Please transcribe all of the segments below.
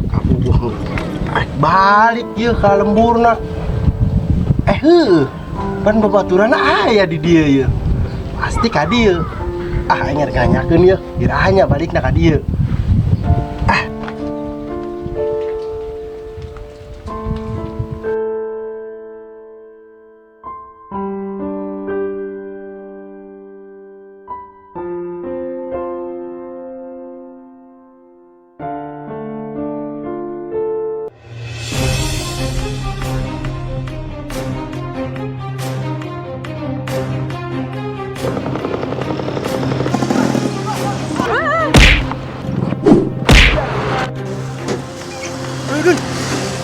Kabubuh. Balik ye ka lemburna. Eh heueuh. Pan babaturan aya di dieu ye. Pasti ka dieu. Ah, aing rek nanyakeun ye. Iraha nya balikna ka dieu. Ah. Ayo, Dun.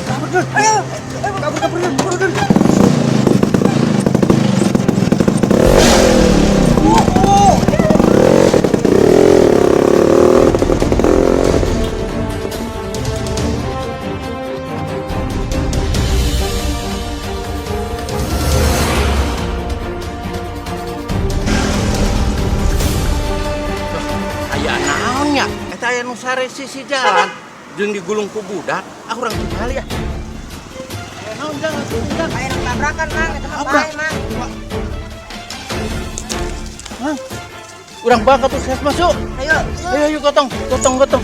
Kabur, Dun. Ayo. Kabur, kabur, Dun. Kabur, Dun. Aya naon nya? Eta aya nu sare sisi jalan jeung digulung ku budak. Ah, urang tingali ah. Aya naon, Jang? Jang. Aya nu tabrakan, Mang. Eta mah Tabrak. bae, Mang. Mang. Urang bawa ke puskesmas yuk. Ayo. Ayo, ayo, gotong, gotong, gotong.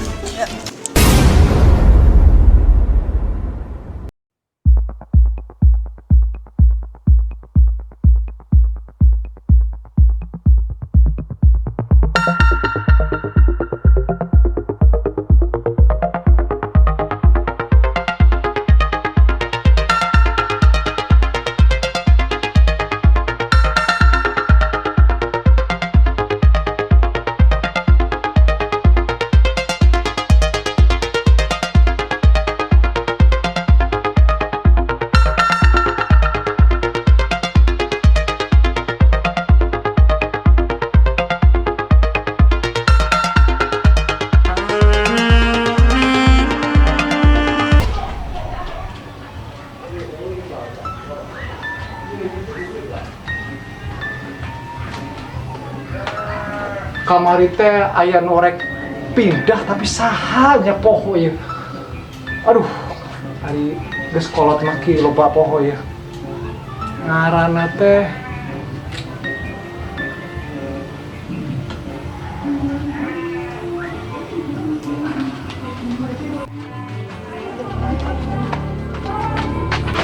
Kamari teh aya nu rek pindah tapi saha nya poho ieu. Aduh, ari geus kolot mah ki loba poho ieu. Ngaranna teh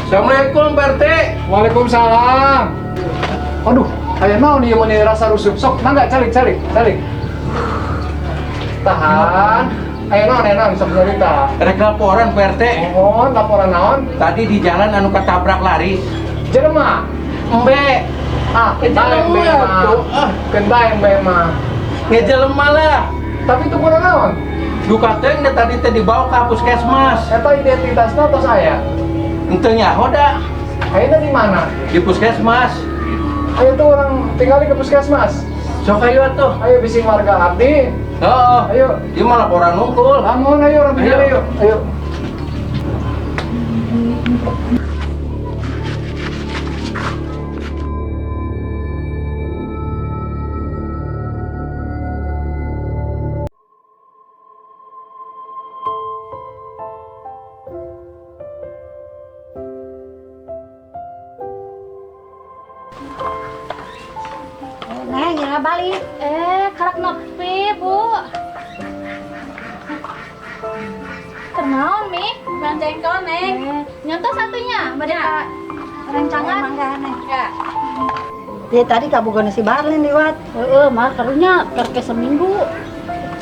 Assalamualaikum, Pak RT. Waalaikumsalam. Aduh, aya naon ieu meni rasa rusuh. Sok, mangga calik calik calik. Tahan. Aya naon, aya naon sok nyarita. Rek laporan, Pak RT. Mohon laporan naon? Tadi di jalan anu ketabrak lari. Jelema. Embe. Ah, Eh, bae embe jelema mah. tuh. Ah. Keun bae embe mah. Ngejelema lah. Tapi itu kurang naon? Duka teh tadi teh dibawa ke puskesmas. Eta identitasna tos aya. Henteu nyaho da. Ayeuna di mana? Di puskesmas. Ayo tuh orang tinggali ke puskesmas. Sok ayo atuh. Ayo bising warga abdi. Heeh. Ayo. Ieu mah laporan unggul. Bangun ayo orang tinggali Ayo. yuk. Ayo. Neng, ya balik. Eh, karak nepi, Bu. Kenaon, Mi? Bang jengkol, Neng. Eh, Nyontoh satunya, bade ka rencangan. mangga, Neng. Ya. Dia tadi kabogohna si Barlin liwat. Heeh, mah karunya karek seminggu. Oh,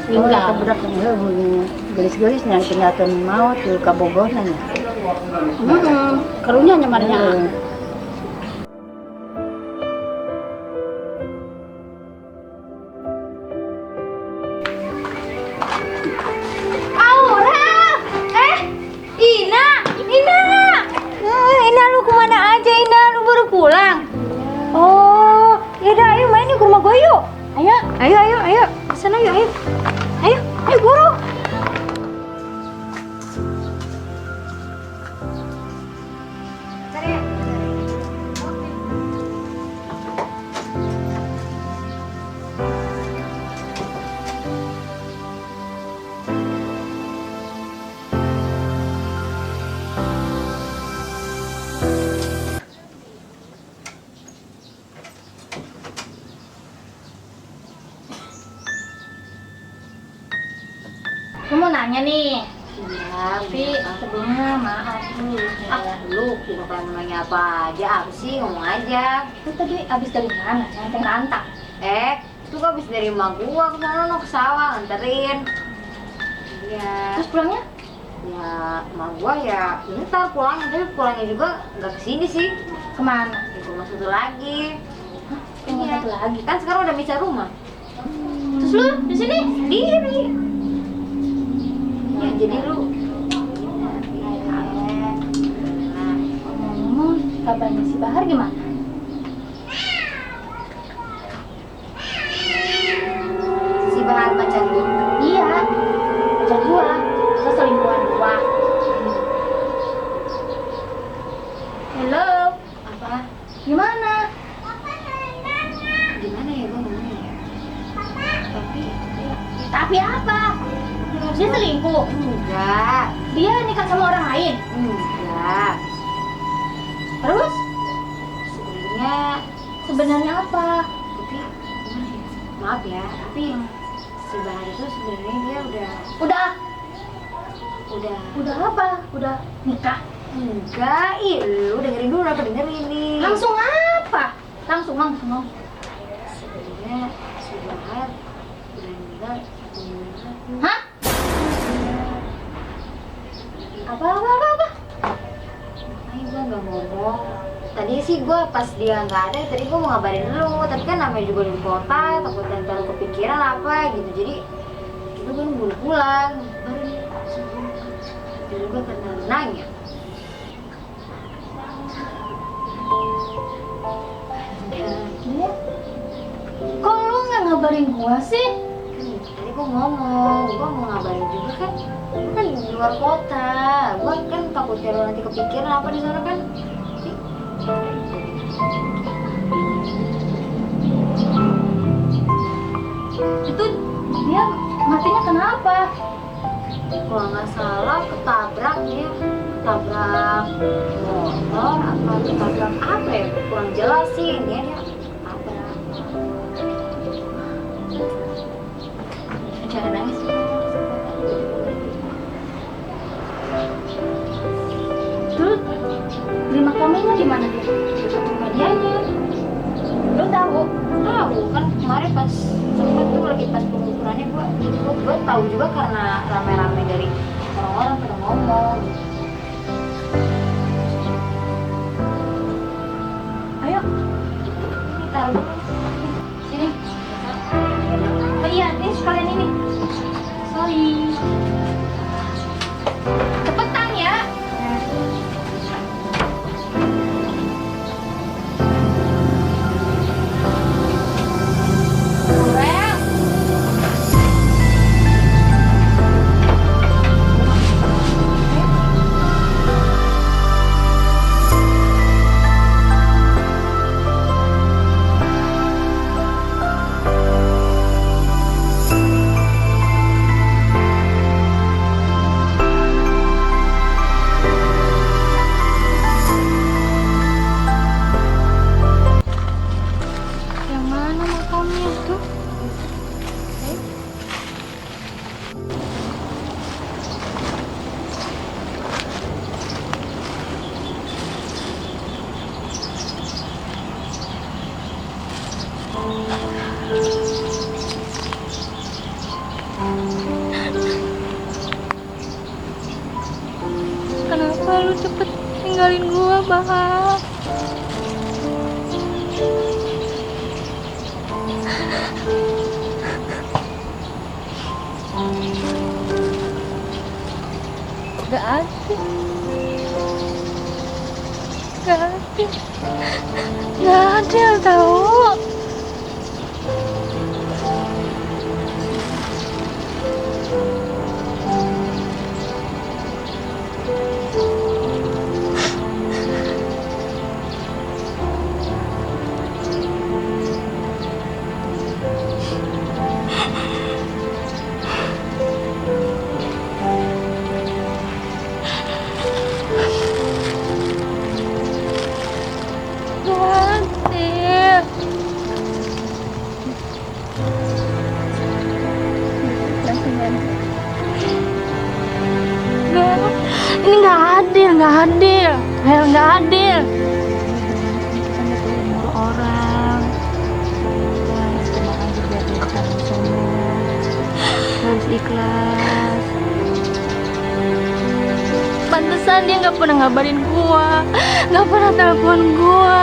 Tinggal. budak heuh geulis-geulis nya tinggalkeun maot tuh kabogohna nya. Heeh, karunya nya marnya. Heeh. Aura! Eh, Ayo, ayo, ayo. Kesana yuk, ayo. Ayo, ayo buru. Gue mau nanya nih. Iya, Tapi sebelumnya maaf dulu. Ah, lu bukan nanya apa aja, apa sih ngomong aja. Lu tadi abis dari mana? Ngantek rantak. Itu gua abis dari rumah gua ke sana ke sawah nganterin. Iya. Terus pulangnya? Ya, emak gua ya ntar pulangnya, tapi pulangnya juga nggak kesini sih. Kemana? Ya, ke rumah satu lagi. Hah? Ke rumah satu lagi? Kan sekarang udah misah rumah. Terus lu di sini? Sendiri. Ya, jadi lu ngomong-ngomong, kabarnya si Bahar gimana? Si Bahar pacar lu? Iya, pacar gua. Terus selingkuhan gua. Halo, apa? Gimana? Gimana ya gua ngomongnya ya? Tapi apa? Dia selingkuh? Enggak. Dia nikah sama orang lain? Enggak. Terus? Sebenarnya apa? Tapi gimana ya? Maaf ya, tapi si Bahar itu sebenarnya dia udah. Udah apa? Udah nikah? Enggak, ih lu dengerin dulu, apa dengerin nih? Langsung apa? Langsung. Sebenarnya si Bahar udah meninggal 1 minggu lalu. Hah? Apa? Makanya gue nggak ngomong. Tadi sih gue pas dia nggak ada, tadi gue mau ngabarin lu. Tapi kan namanya juga di kota, takutnya ntar kepikiran apa gitu. Jadi itu gue nunggu pulang. Baru nih, jadi gue karena nanya. Iya. Kok lu nggak ngabarin gue sih? Tadi gue ngomong, gue mau ngabarin juga kan. Gue kan di luar kota, gue kan takutnya lo nanti kepikiran apa di sana kan. Itu dia matinya kenapa? Kalau nggak salah ketabrak dia, ketabrak motor atau ketabrak apa ya? Kurang jelas sih, ini dia ketabrak. Jangan nangis. Terus di makamnya di mana dia? Dekat rumah dianya. Lu tahu? Tahu kan kemarin pas sempet tuh lagi pas pengukurannya gua tahu juga karena rame-rame dari orang-orang pada ngomong. Ayo, ini taruh dulu. Sini. Oh iya, ini sekalian ini. Sorry. Cepetan ya. Kenapa lu cepet tinggalin gua, Bahar? Gak adil. Gak adil. Gak adil tau. Nggak adil, Hel, nggak adil. Kan itu umur orang. Ikhlas, kemarin juga dari kamu semua. Harus ikhlas. Pantesan dia nggak pernah ngabarin gua, nggak pernah telepon gua.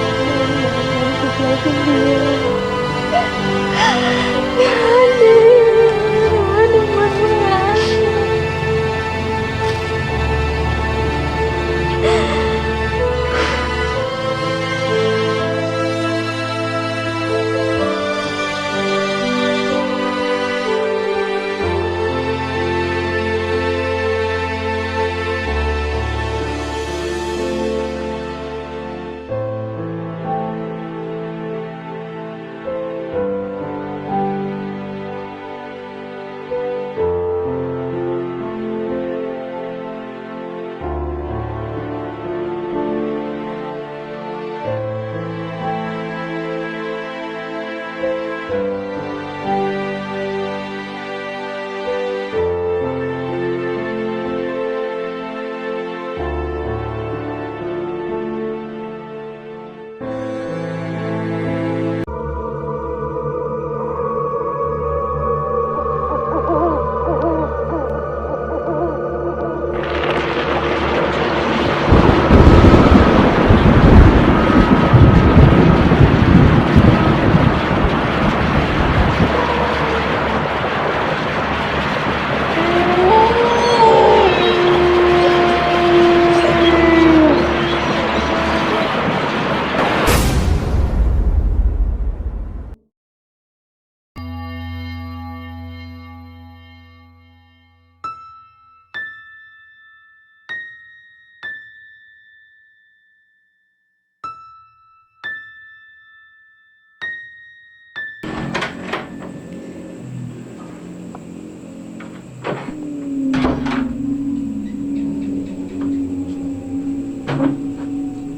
Harus ikhlasin dia. Nggak adil, nggak adil buat gue, nggak adil.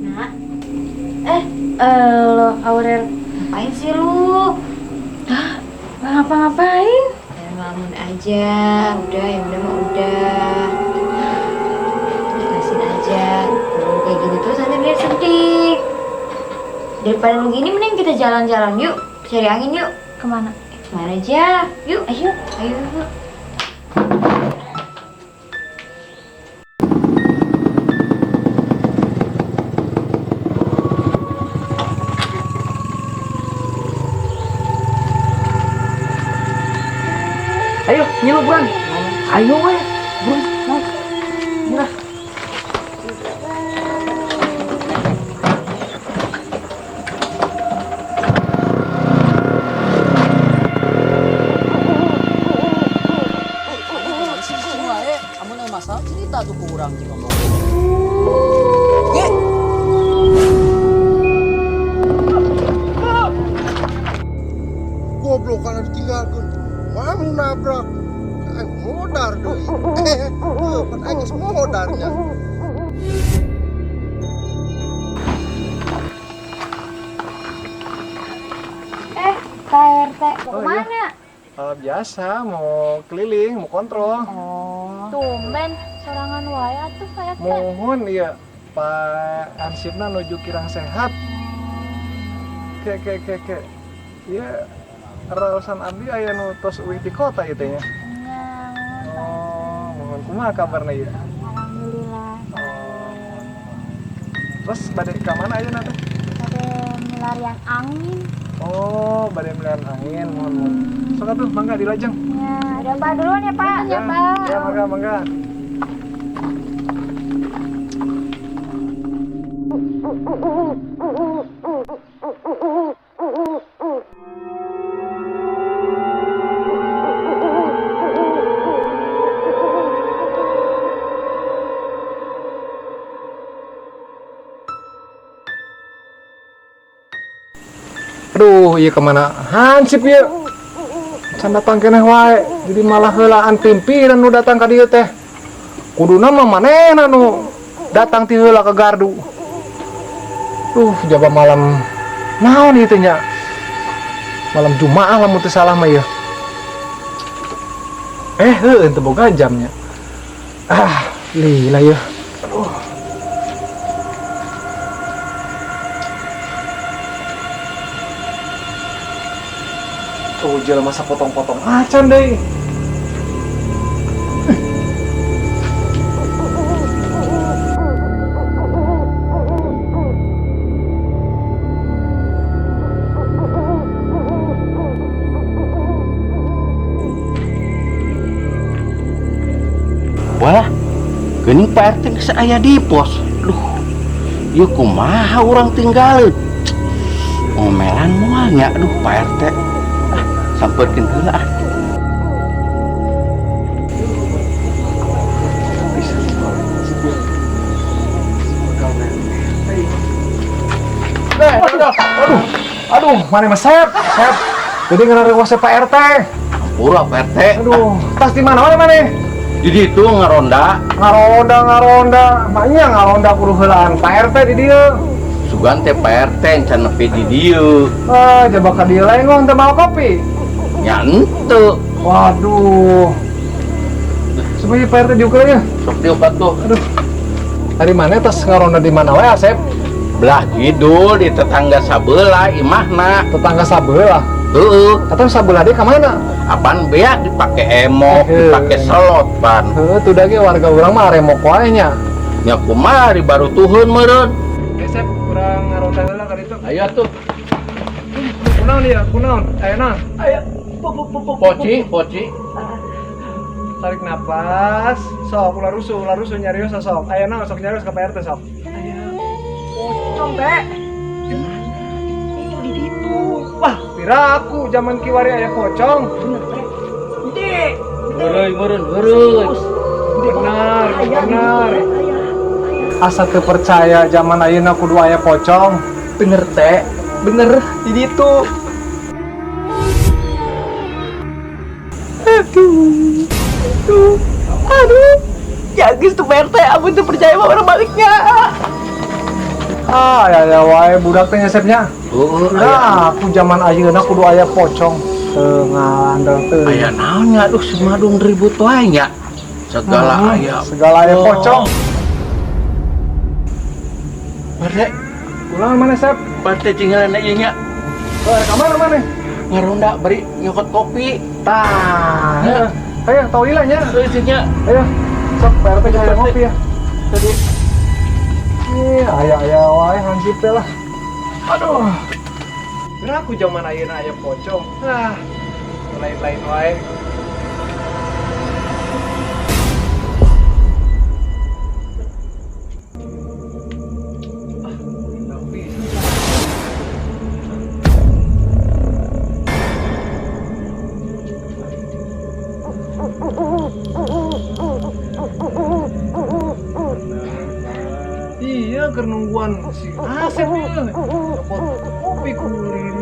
Nak. Lo Aurel, ngapain sih lu? Hah? Nggak ngapa-ngapain. Ya, ngelamun aja, udah ya udah mah udah. Ikhlasin aja. Kalau kayak gini terus nanti dia sedih. Daripada lu gini mending kita jalan-jalan yuk, cari angin yuk. Kemana? Kemana aja? Yuk, ayo, ayo. Yuk. Ayo, ngilu buruan. Ayo weh, buruan, naik. Murah. Amun aya masalah cerita tuh ke urang jeung ngomong. Ge. Goblok kalau ditinggalkan. Mau nabrak. Aing modar deui. Pan aing geus modarnya. Pak RT, mau Oh, iya. kemana? Biasa, mau keliling, mau kontrol. Oh. Tumben, sorangan wae atuh Pak RT. Mohon iya, Pak Hansipna nuju kirang sehat. Ke ke ke ke. Iya, raosan abdi aya nu tos uih di kota ieu teh nya. Nya, Oh, mohon kumaha kabarna ieu? alhamdulillah. Oh. Terus bade ka mana ayeuna teh? Bade milarian angin. Oh, bade milarian angin, mohon mohon. Sok atuh mangga dilajeng. Ya, Udah Pak duluan ya Pak. Ya, Pak. Ya, mangga mangga. Aduh, iya kemana hansip ya? Can datang keneh wae, jadi malah heulaan pimpinan nu datang ka dieu teh. Kuduna mah manehna nu datang ti heula ke gardu. Duh, jaba malam naon ieu teh nya? Malam Jumaah lamun teu salah mah ieu. Eh, heuh teu boga jamnya. Ah, lila ya. Aduh. Tuh jelema sapotong-potong acan deui. Walah, geuning Pak RT geus aya di pos. Duh, ieu kumaha urang tinggalin? Ngomelan moal nya, aduh Pak RT. Ah, sampeurkeun heula ah. Aduh, aduh, aduh, mana mah sep, sep. Jadi ngarang Pak RT. Ampura Pak RT. Aduh, tas di mana mana mana? Di ditu ngaronda. Ngaronda, ngaronda, maknya ngaronda kudu heulaan Pak RT di dieu. Sugan teh Pak RT encan nepi di dieu. Ah, coba ka dieu lengong teu mau kopi. Nya henteu. Waduh. Semuanya Pak RT diukur aja. Sok diuk atuh. Aduh. Dari mana tas ngaronda di mana wae Asep? Belah kidul di tetangga sabelah imahna. Tetangga sabelah. Heeh. Atau sabelah dia ka mana? Apaan beak dipake emok, dipake selot pan. Heeh, tuh dage warga urang mah remok wae nya. Nya kumaha baru tuhun meureun. Asep kurang ngaronda heula ka ditu. Ayo atuh. Kunaon ieu? Kunaon? Aya naon? Aya. Poci, poci. Tarik napas. Sok ulah rusuh nyarios sok. Aya naon sok nyarios ka Pak RT sok. Aya pocong teh. Itu di ditu. Wah, piraku zaman kiwari aya pocong. Bener teh. Gede. Heureuy meureun, heureuy. Benar, benar. Asa teu percaya zaman ayeuna kudu aya pocong. Bener teh, bener di ditu. Aduh, aduh, aduh. Ya geus tuh Pak RT, amun teu percaya mah urang baliknya. Ah, ya ya wae budak teh nyesepnya. Heeh, aya. Nah, aku zaman ayeuna kudu aya pocong. Teu ngalandel teu. Aya naon nya aduh semadung ribut wae nya. Segala aya. Segala aya pocong. Pak RT, Ulang mana Sep? Pak RT tinggalan ieu nya. Eh, ka mana mana? Ngaronda bari nyokot kopi. Tah. Ayo, tau lila nya. Heueuh nya. Ayo, sok Pak RT kita ngopi ya. Tadi. Ih, aya aya wae hansip teh lah. Aduh. Aku zaman ayeuna aya pocong. Ah, lain-lain wae. Ah, bisa. Iya, keur nungguan si Asep ya. Nyokot kopi kuring.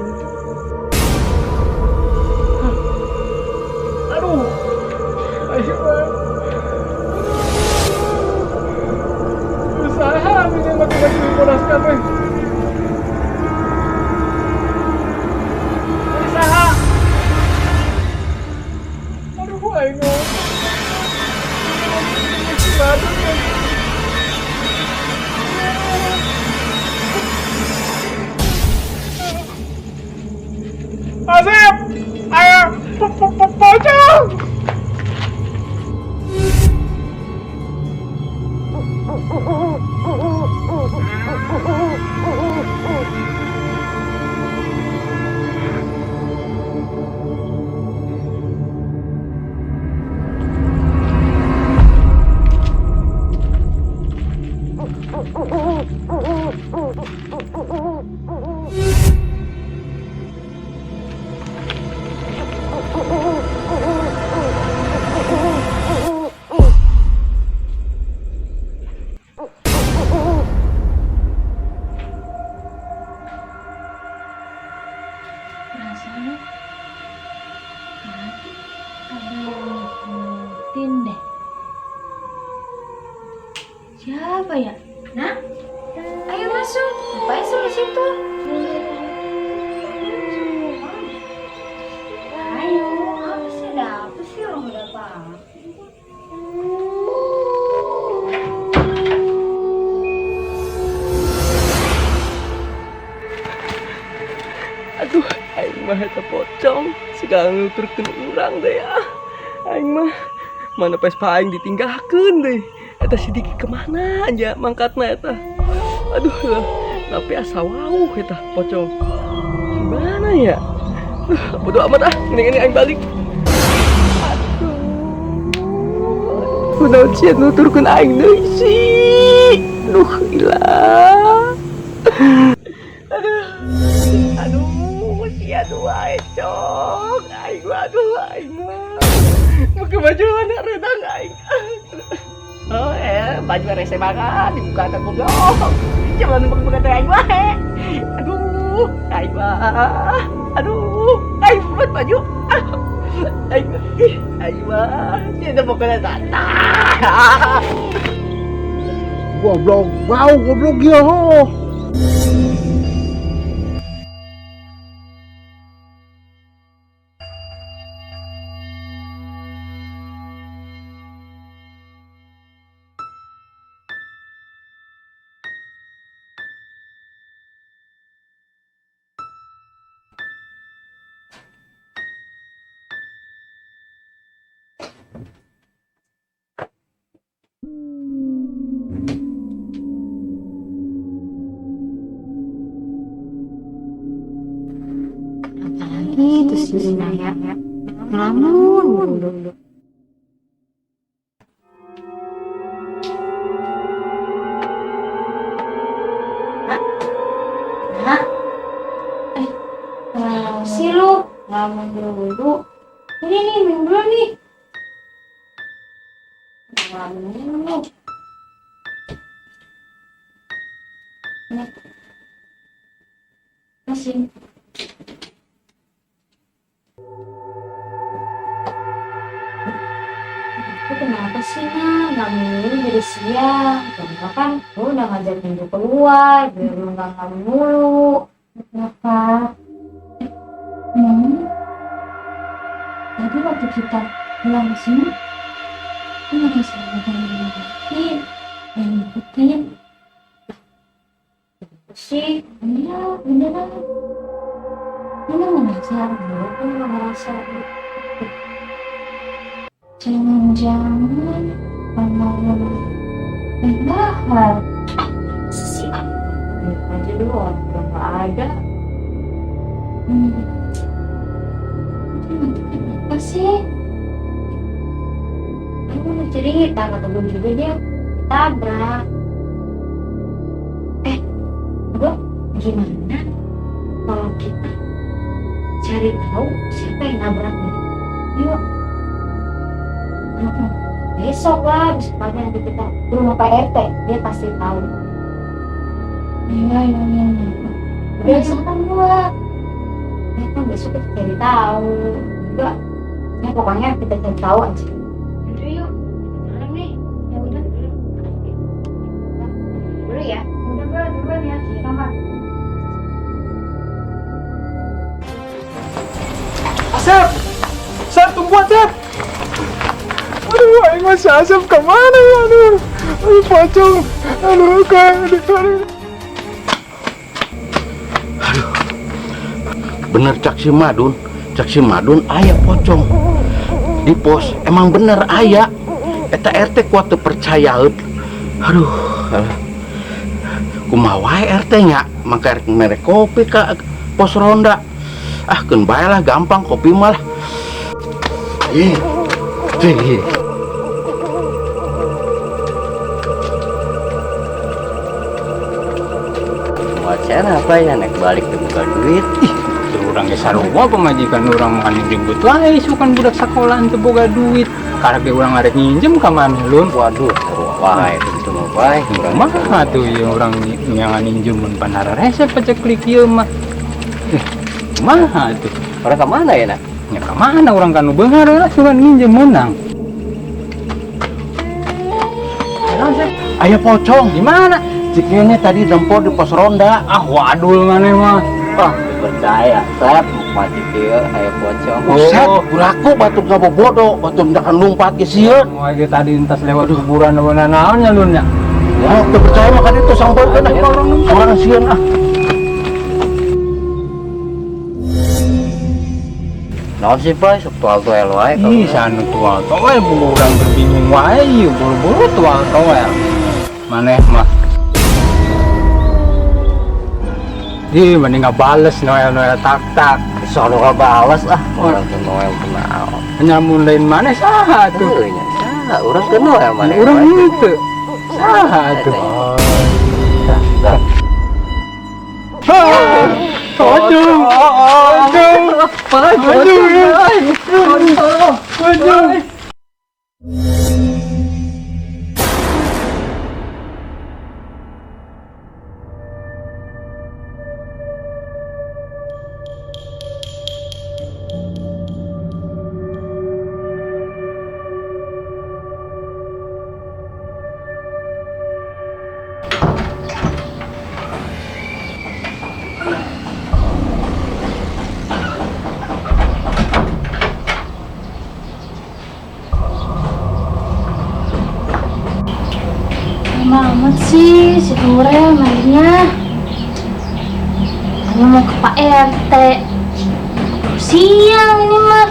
Aduh. Ayo. Usaha ini mati-mati bodas kabeh. Usaha. Aduh, aing. Asep, ayo, pocong. Perasaan tadi ada yang ngikutin deh. Siapa ya? Nah, ayo masuk. Ngapain sih di situ? Ayo, apa sih? Ada apa sih? Orang udah pamit. mah eta pocong segala nuturkeun urang deh ah. Aing mah mana Vespa aing ditinggalkeun deh. Eta si Diki kemana aja mangkatna eta. Aduh lah, tapi asa wauh eta pocong. Gimana ya? Duh, bodo amat ah, mendingan aing balik. Aduh. Kunaon sia nuturkeun aing deui sih. Duh, ilah. Aduh. Aduh, sia dua cok. Aing aduh aing mah. Make baju mana redang aing. Oh, baju rese banget dibuka ka goblok. Jangan buka-buka teh aing wae. Aduh, aing mah. Aduh, aing buat baju. Aing ih, aing mah. Sia teh pokoknya tata. Goblok, bau goblok ya ho. Apalagi itu si Lina ya, ngelamun mulu. Hah? Hah? Kenapa sih lu ngelamun dulu? Ini nih, minum dulu nih. Ngelamun dulu. Nih. Masih. Lu kenapa sih, Nak? Ngelamun mulu dari siang. Karena kan lu udah ngajakin gue keluar, biar lu nggak ngelamun mulu. Kenapa? Mami, tadi waktu kita pulang ke sini, aku ngerasa ada yang ngikutin, yang ngikutin. Sih, Iya, beneran. Lu nggak ngerasa? gue kan nggak ngerasa. Jangan-jangan malam bahar. Sih, lihat aja dulu orang udah nggak ada. Hmm. Itu nanti kenapa sih? Aku mau cerita kata gue juga dia tabrak. Gue gimana kalau kita cari tahu siapa yang nabraknya? Yuk. Kenapa? Besok lah, besok pagi nanti kita ke rumah Pak RT, dia pasti tahu. Iya, iya, iya, iya. Penasaran gua. Ya kan besok kita cari tahu. Enggak. Ya pokoknya kita cari tahu aja. Udah yuk, malam nih. Ya udah. Dulu ya. Udah, gue duluan ya. Sama. Asep! Asep, tungguan, Asep! Aduh, aing mah si Asep kemana ya? Aduh, aduh, pocong. Aduh, aduh, aduh. Bener cak si Madun, cak si Madun aya pocong di pos, emang bener aya. Eta RT kuat teu percaya. Aduh, alah. Kumaha wae RT nya, mangka rek mere kopi ka pos ronda. Ah, keun bae lah, gampang kopi mah lah. Ih, ih. Wacana apa ya naik balik teu boga duit. Ih, urang ge sarua pamajikan urang mah jemput wae sukan budak sakolaan teu boga duit. Karek ge urang arek nginjem ka maneh lun. Waduh, sarua wae kitu mah bae urang. Kumaha tuh ieu urang nyangan ninjem mun panara resep paceklik ieu mah. Kumaha tuh? Urang ka mana ya, Nak? Ya ka mana urang ka nu beunghar lah sugan nginjem meunang. Aya pocong. Di mana? Cikene tadi nempo di pos ronda. Ah, wadul maneh mah. Ah, percaya, Sep, mati kieu aya pocong. Buset, bulaku batur ngabobodo, batur ndakan lumpat ge sieun. Wah, ge tadi entas lewat kuburan naon naon nya lun nya. Ya, teu percaya mah ka ditu sampeurkeun ah. Urang sieun ah. Naon sih, Pak? Sok tual-tuel wae. Ih, sanu tual toel, urang berbingung wae ieu buru-buru tual toel. Maneh mah. Ih, mending ngabales Noel Noel tak tak. Sono ngabales ah, urang teh Noel kunaon. Nyamun lain maneh saha tuh? Heuh nya, saha urang teh Noel maneh. Urang henteu. Saha tuh? Aduh, aduh, aduh, aduh, aduh. Lama amat sih si Aurel mandinya. Hanya mau ke Pak RT. Siang ini mah.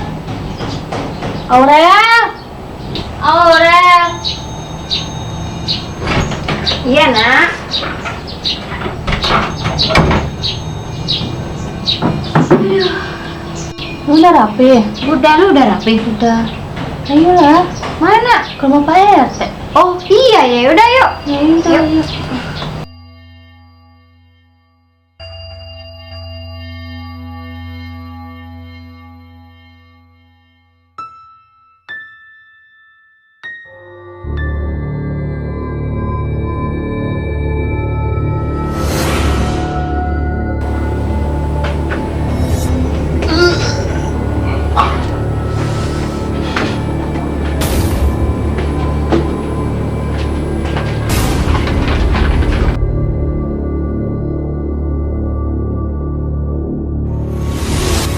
Aurel, Aurel. Iya, Nak. Lu udah rapi? Udah, lu udah rapi? Udah. Ayolah. Mana? Ke rumah Pak RT. Oh iya ya, udah yuk. Ya udah. Yuk.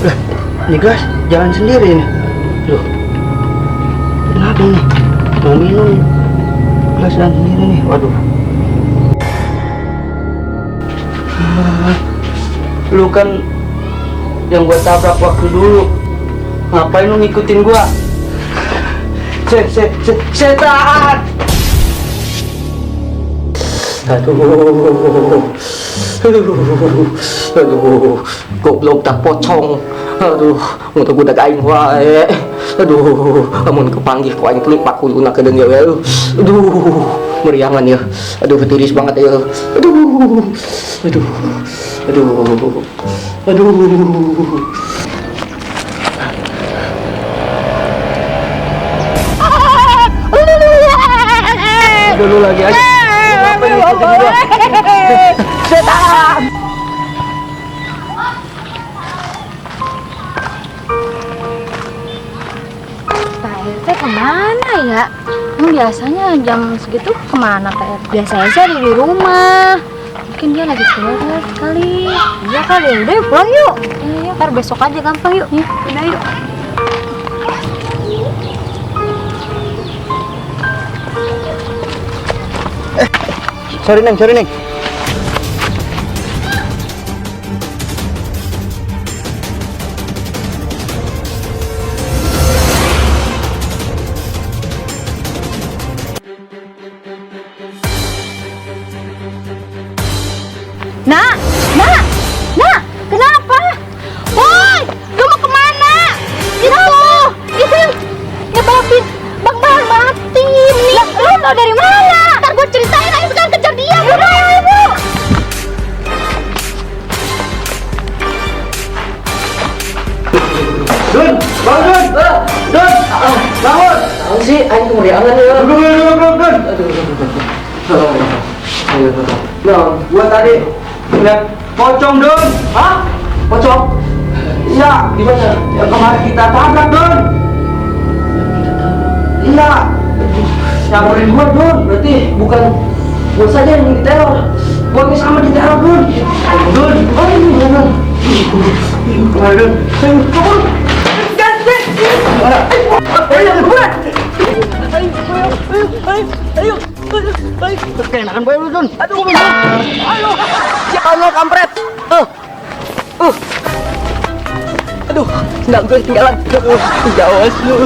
Lah, ini gas jalan sendiri nih. Loh, kenapa ini? Mau minum, gelas jalan sendiri nih. Waduh. Lu kan yang gua tabrak waktu dulu. Ngapain lu ngikutin gua? Setan! Aduh, aduh, aduh, goblok tak pocong. Aduh, untuk budak aing wae. Aduh, amun kepanggih ku aing kelipak kuluna ke deung we. Aduh, meriangan ya. Aduh, tiris banget ya. Aduh, aduh, aduh, aduh. Dulu lagi aja. Setan! Pak RT kemana ya? Emang biasanya jam segitu kemana Pak RT? Biasanya sih ada di rumah. Mungkin dia lagi keluar kali. Iya kali, udah yuk pulang yuk. Iya, ntar besok aja gampang yuk. Iya. Udah yuk. Sorry Neng, sorry Neng. Nak, nak, nak, kenapa? Woi, lu mau kemana? Itu yang nyebabin Bang Bahar mati. Lah, lu tau dari mana? Ntar gue ceritain, ayo sekarang kejar dia. Udah, ayo, ibu. Dun, bangun, Dun, bangun. Naon sih, aing kemeriangan ya. Dun, dun, dun, dun. Aduh, nah, gua tadi lihat pocong, Dun. Hah? Pocong? Iya, di mana? Yang kemarin kita tabrak, Dun. Iya. Nyamperin gua, Dun. Berarti bukan gua saja yang diteror. Gua ini sama diteror, Dun. Dun, oh ini Dun. Kemana, Dun? Ayo, ganti. Ayo, ayo, ayo, ayo. Keenakan bae lu, Dun. Aduh, ayo. Siapa lu kampret? Aduh, sendal gue ketinggalan. Aduh, jawas lu.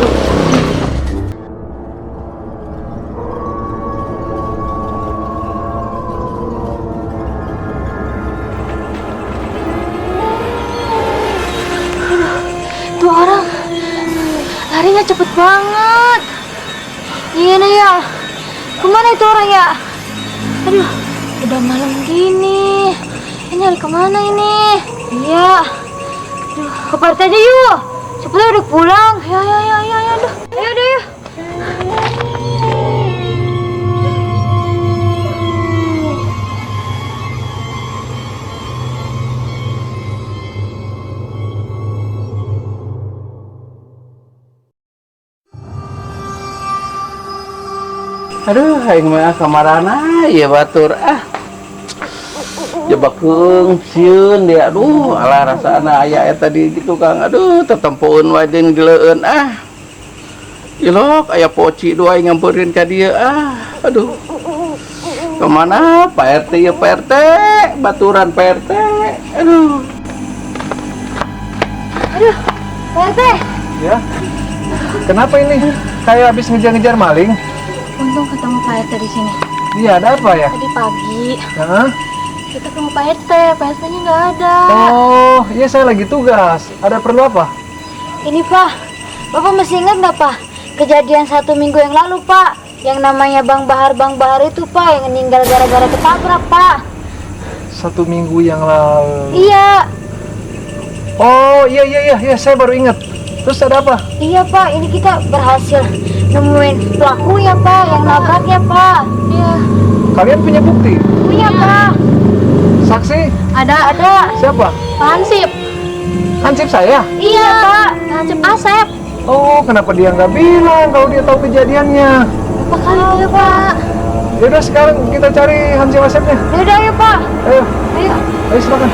Tuh orang larinya cepet banget. Iya nih ya. Kemana itu orang ya? Aduh, udah malam gini. Ini nyari kemana ini? Iya. Aduh, ke partai aja yuk. Siapa tahu udah pulang. Ayo, ayo, ayo, ayo, ayo. Aduh. Ayo, ayo, ayo. Aduh, aing mah kamarana ya batur ah. Jebakeung sieun dia, aduh, alah rasana aya eta di gitu Kang. Aduh, tetempoeun wae jeung dileueun ah. Ilok aya poci dua aing nyampeurkeun ka dieu ah. Aduh. Kemana Pak RT ya Pak RT, baturan Pak RT. Aduh. Aduh, Pak RT. Ya. Kenapa ini? Kayak habis ngejar-ngejar maling? Untung ketemu Pak RT di sini. Iya, ada apa ya? Tadi pagi. Hah? Kita ketemu Pak RT, Pak RT-nya nggak ada. Oh, iya saya lagi tugas. Ada perlu apa? Ini Pak, Bapak masih ingat nggak Pak? Kejadian 1 minggu yang lalu Pak, yang namanya Bang Bahar itu Pak, yang meninggal gara-gara ketabrak Pak. 1 minggu yang lalu. Iya. Oh, iya, saya baru ingat. Terus ada apa? Iya Pak, ini kita berhasil nemuin pelakunya Pak, yang nabraknya Pak. Iya. Kalian punya bukti? Punya Pak. Saksi? Ada. Ada. Siapa? Pak Hansip. Hansip saya? Iya Pak, Hansip Asep. Oh, kenapa dia nggak bilang kalau dia tahu kejadiannya? Lupa kali dia Pak. Yaudah sekarang kita cari Hansip Asepnya. Yaudah ayo Pak. Ayo. Ayo. Ayo silakan.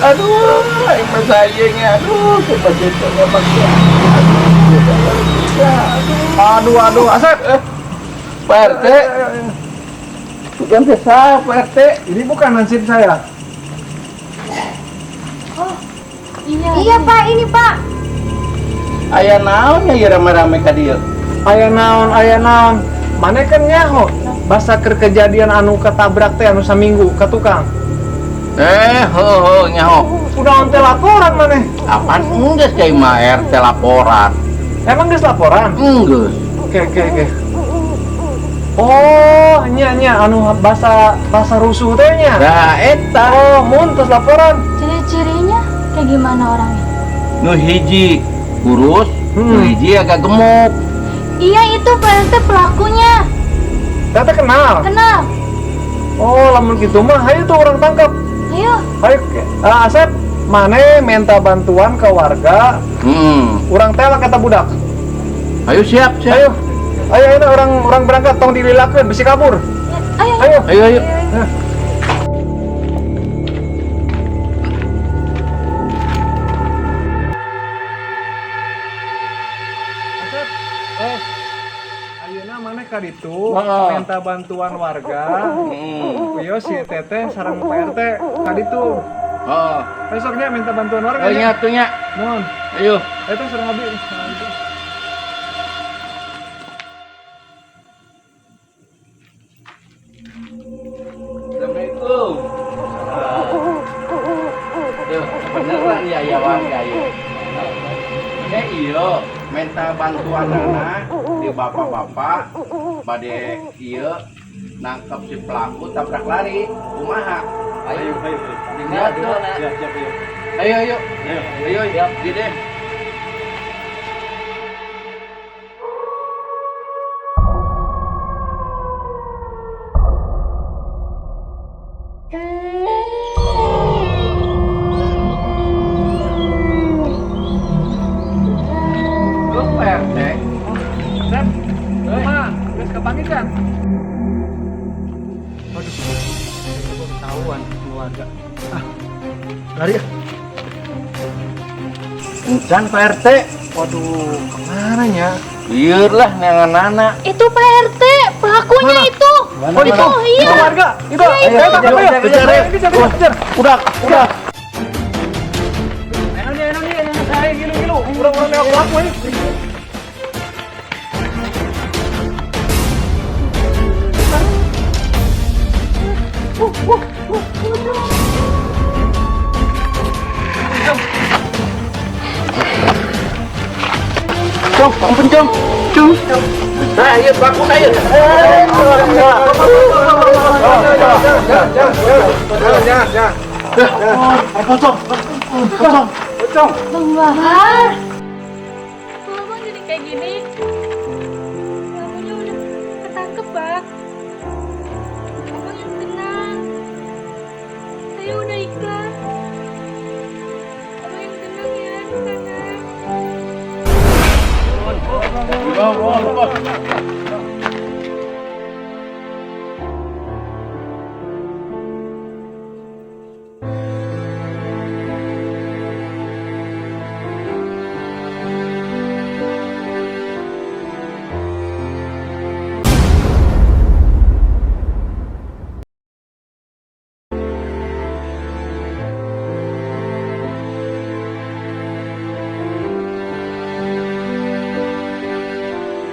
Aduh, aing mah sayangnya. Aduh, kebajetnya pakai. Aduh, aduh, Asep. Pak RT. Bukan saya, Pak RT. Ini bukan hansip saya. Oh, iya. Iya, Pak, ini Pak. Aya naon ya rame-rame ka dieu? Aya naon, aya naon. Mane kan nyaho basa keur kejadian anu ketabrak teh anu saminggu ka tukang. Ho nyaho. Udah ente laporan maneh. Apaan enggeus cai mah RT laporan. Emang geus laporan? Enggeus. Oke. Oh, nya anu bahasa rusuh teh nya. Nah, eta. Oh, mun terus laporan. Ciri-cirinya kayak gimana orangnya? Nu hiji kurus, nu hiji agak gemuk. Iya, itu Pak RT pelakunya. Tete kenal? Kenal. Oh, lamun gitu mah ayo tuh orang tangkap. Ayo. Ayo, Asep, mane minta bantuan ke warga. Urang telak kata budak. Ayo siap. Ayo. Ayo, ayo orang berangkat tong dililakeun bisi kabur. Ayo. Ayo. Ayo. Asep, ayeuna maneh ka ditu minta bantuan warga. Yo si Teteh sareng Pak RT ka ditu. Heeh. Besoknya minta bantuan warga. Oh, nya atuh nya. Nuhun. Ayo. Eta sareng abi. Assalamualaikum. Tuh, beneran ya ya warga ya. Iyo minta bantuan anak di bapak-bapak bade ieu nangkep si pelaku tabrak lari kumaha. Ayo. Siap, ayo. Ayo. Ayo, di deh. Lari ya. Encan Pak RT. Waduh, kemana ya? Liur lah neangan anak. Itu Pak RT, pelakunya. Mana? Itu. Oh, itu, iya. Itu warga. Itu. Ayo, tangkap, ayo. Kejar, ya. Kejar, kejar, kejar. Udah, udah. Ayo nih, ayo nih, ayo nih, gilu, gilu. Urang-urang lewat pelaku ini. Cong, ampun Cong. Cong. Nah, iya pelaku saya. Jangan, jangan, jangan, jangan. Pocong. Pocong. Pocong. Bang Bahar. Kok abang jadi kayak gini? Pelakunya udah ketangkep, Bang. Abang yang tenang. Saya udah ikhlas. Abang yang tenang ya di sana.